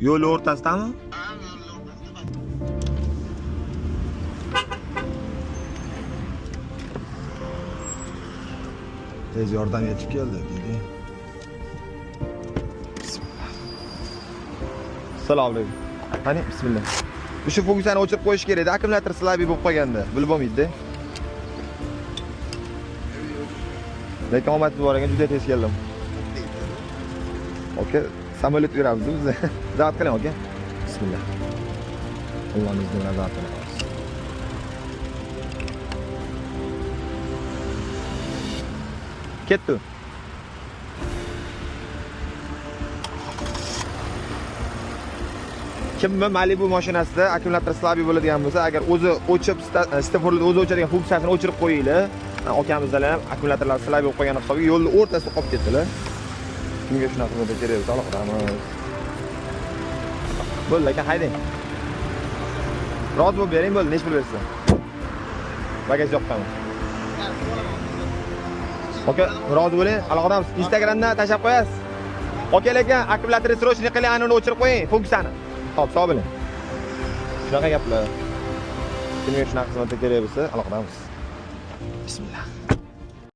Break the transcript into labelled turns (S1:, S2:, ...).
S1: Yo'l o'rtasidami?
S2: Ha, yo'l o'rtasida.
S1: Tez yordam yetib keldi, dedi. Bismillah. Assalomu alaykum. Qani, bismillah. O'sha funksiyani o'chirib qo'yish kerak edi. Akkumulyator слабый bo'lib qolganda, bilib bo'lmaydi. Lekin omadsiz bor ekan, juda tez keldim. Aka, samolyot yuramiz biz. Zavod qiling, aka. Bismillah. Allohning izni bilan zavod qilamiz. Ketdi. Kimmi Malibu mashinasida akkumulyator слабый bo'ladigan bo'lsa, agar o'zi o'chib, svetoforlarda o'zi o'chadigan funksiyasini o'chirib qo'yinglar. Akamizlar ham akkumulyatorlar слабый bo'lib qolgani hisobiga yo'lni o'rtasida qolib ketdilar. Kimga shunaqa xizmat kerak bo'lsa, aloqadamiz. Bo'ldi aka, haydang. Rozi bo'lib bering, bo'ldi, necha pul bersa. Bagaj yoqqan. Aka, rozi bo'ling, aloqadamiz. Instagramdan tashlab qo'yasiz. Aka, lekin akkumulyatorni срочно qiling, ana uni o'chirib qo'ying, funksiyani. Xo'p, sog' bo'ling. Shunaqa gaplar. Kimga shunaqa xizmat kerak bo'lsa, aloqadamiz. Bismillah.